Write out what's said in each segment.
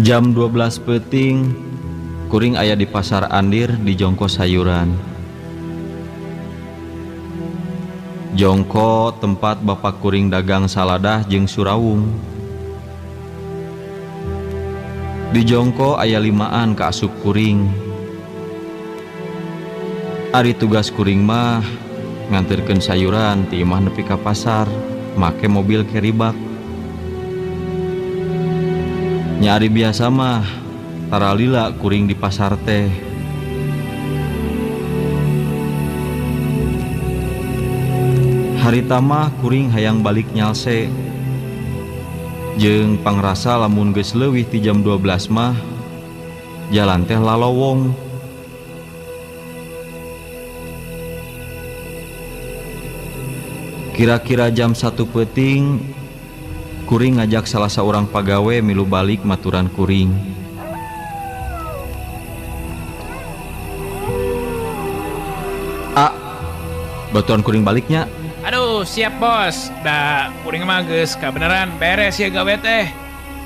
Jam 12 peuting, kuring aya di pasar Andir di jongko sayuran. Jongko tempat bapak kuring dagang saladah jeung surawung. Di jongko aya limaan kaasup kuring. Ari tugas kuring mah nganterkeun sayuran ti imah nepi ka pasar make mobil keribak. Nyari biasa mah taralila kuring di pasar teh. Harita mah kuring hayang balik nyalse. Jeung pangrasa lamun geus leuwih ti jam 12 mah jalan teh lalowong. Kira-kira jam 1 peuting kuring ngajak salah seorang pagawe milu balik maturan kuring. A, batuan kuring baliknya. Aduh, siap bos. Da kuring mah geus kabeneran beres ya gawe teh.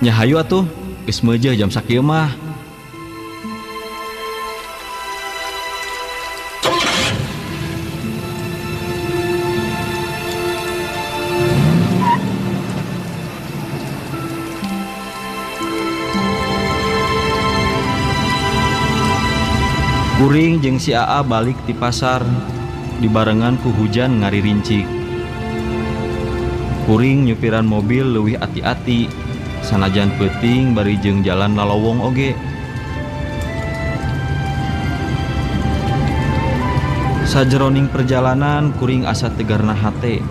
Nya hayu atuh, geus meujeuh jam sakieu mah. Kuring jeung si AA balik ti pasar dibarengan ku hujan ngaririncik. Kuring nyupiran mobil leuwih ati-ati sanajan peuting bari jeung jalan lalowong oge. Sajeroning perjalanan kuring asa tegarna hate,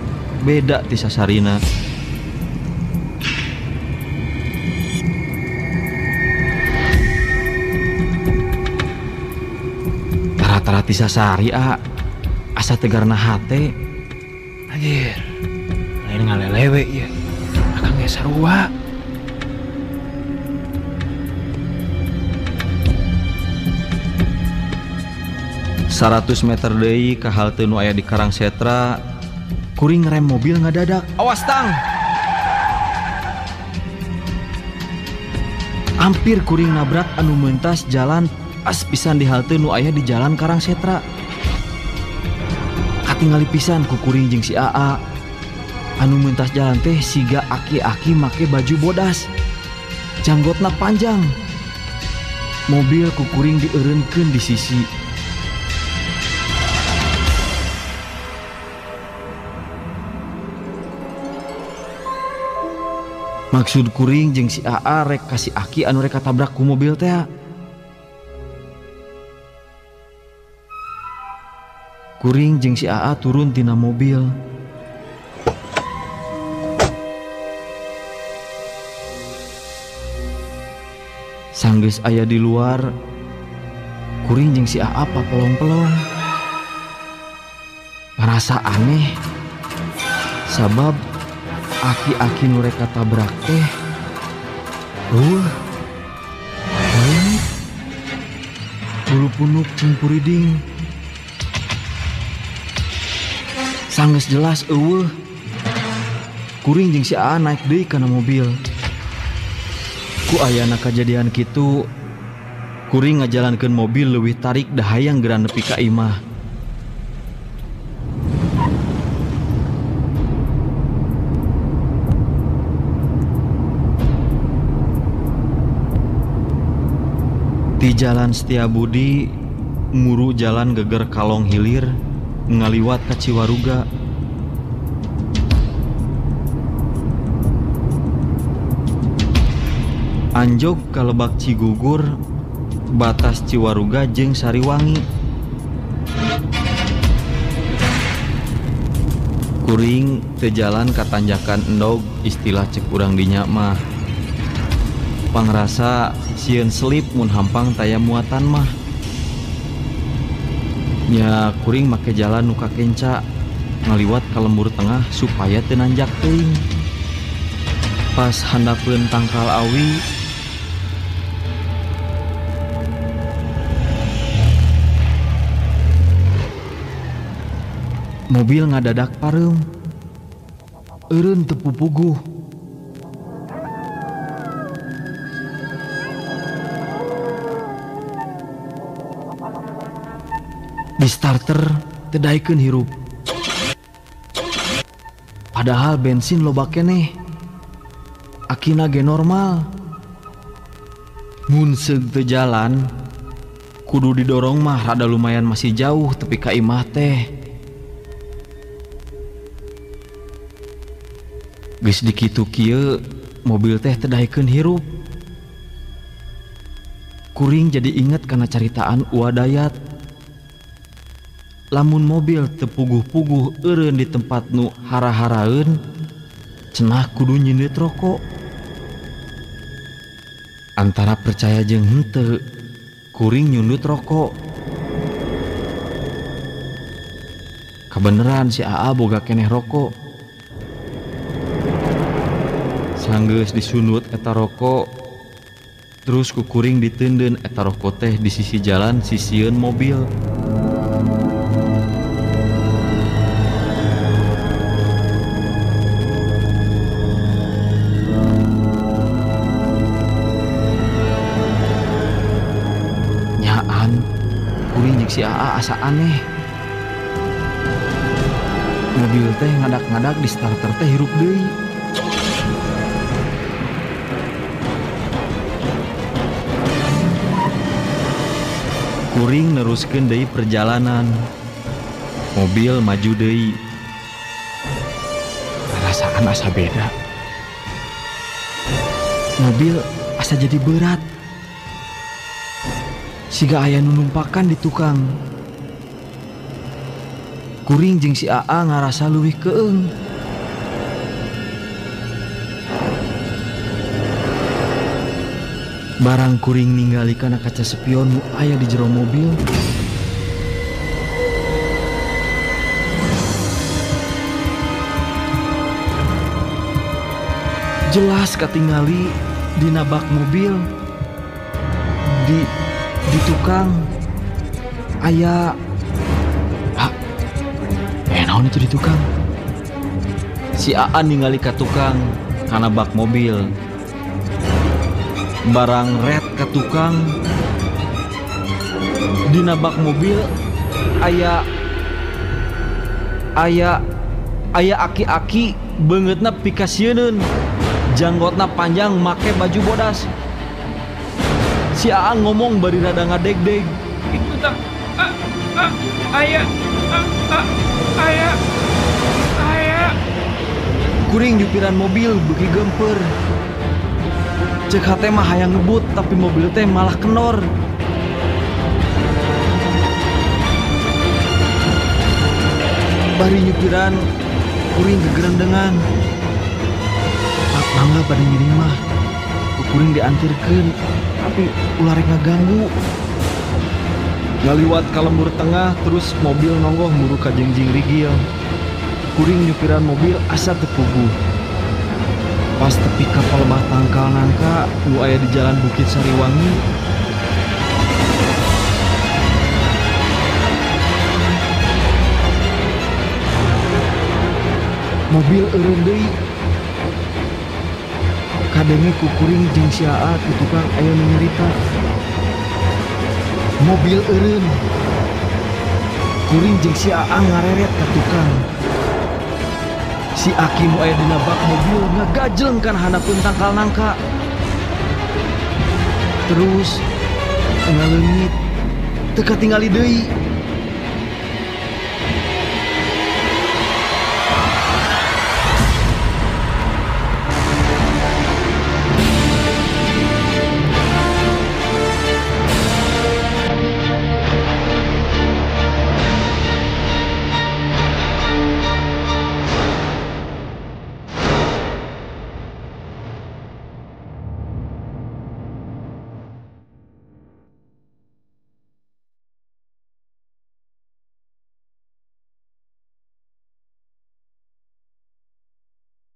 beda ti sasarina. Tara ti sasari a asa tegarna hate. Anjir, lain ngalelewe ieu. Akang ge sarua. 100 meter deui ka halte nu aya di Karang Setra, kuring ngerem mobil ngadadak. Awas tang. Hampir kuring nabrak anu mentas jalan pas pisan di halte nu aya di jalan Karang Setra. Katingali pisan ku kuring jeung si AA. Anu mentas jalan teh siga aki-aki make baju bodas. Janggotna panjang. Mobil ku kuring dieureunkeun di sisi. Maksud kuring jeung si AA rek ka si aki anu rek katabrak ku mobil teh. Kuring jeung si AA turun tina mobil. Sanggeus aya di luar, kuring jeung si AA papelong-pelong. Ngarasa aneh, sabab aki-aki nu rek katabrak teh Eueuh. Leungit. Bulu punuk cungkuriding. Sanggeus jelas eueuh. Kuring jeung si Aa naik deui kana mobil. Ku ayana kajadian kitu, kuring ngajalankeun mobil leuwih tarik da hayang geura nepi ka imah. Di jalan Setiabudi muru jalan geger Kalong Hilir ngaliwat ka Ciwaruga. Anjog ka Lebak Cigugur batas Ciwaruga jeung Sariwangi. Kuring teu jalan ka tanjakan endog istilah cek urang dinya mah. Pangrasa sieun selip mun hampang taya muatan mah. Nya kuring make jalan nu kakenca ngaliwat ka lembur tengah supaya teu nanjak teuing. Pas handapeun tangkal awi, mobil ngadadak pareum. Eureun teu pupuguh. Di starter teu daekeun hirup. Padahal bensin loba keneh. Akina ge normal. Mun seug teu jalan, kudu didorong mah rada lumayan masih jauh tepi ka imah teh. Geus dikitu kieu, mobil teh teu daekeun hirup. Kuring jadi inget kana caritaan Ua Dayat. Lamun mobil teu puguh-puguh eureun di tempat nu hara-haraeun, cenah kudu nyindeut rokok. Antara percaya jeung henteu, kuring nyundut rokok. Kabeneran si Aa boga keneh rokok. Sanggeus disundut eta rokok, terus ku kuring diteundeun eta rokok teh di sisi jalan sisieun mobil. Nyaan, kuring jeung si Aa asa aneh. Mobil teh ngadak-ngadak di starter teh hirup deui. Kuring neruskeun deui perjalanan. Mobil maju deui. Perasaan asa beda. Mobil asa jadi berat. Siga aya nu numpakan di tukang. Kuring jeung si Aa ngarasa leuwih keung. Barang kuring ningali kana kaca spion nu aya di jero mobil. Jelas katingali dina bak mobil di tukang aya naon itu di tukang. Si Aa ningali ka tukang kana bak mobil. Barang red ka tukang dina bak mobil aya aya aya aki-aki beungeutna pikasieun, janggotna panjang make baju bodas. Si Aa ngomong bari rada ngadeg-deg. Itu tak aya aya aya. Kuring nyupiran mobil beuki gemper. Cek hate mah hayang ngebut tapi mobil teh malah kenor. Bari nyupiran kuring gegerendengan. Pak mangga pada ngiring mah. Kuring diantirkeun tapi ulah rek ngaganggu. Ngaliwat ka lembur tengah terus mobil nonggoh muru ka jengjing rigil. Kuring nyupiran mobil asa teu puguh. Pas tepi ka palebah tangkal nangka nu aya di jalan Bukit Sariwangi. Mobil eureun deui. Kadenge ku kuring jeung si Aa di tukang aya nu nyarita. Mobil eureun. Kuring jeung si Aa ngareret ka tukang. Si Aki nu aya dina bak mobil ngagajleng kana handapeun tangkal nangka. Terus ngaleungit teu katingali deui.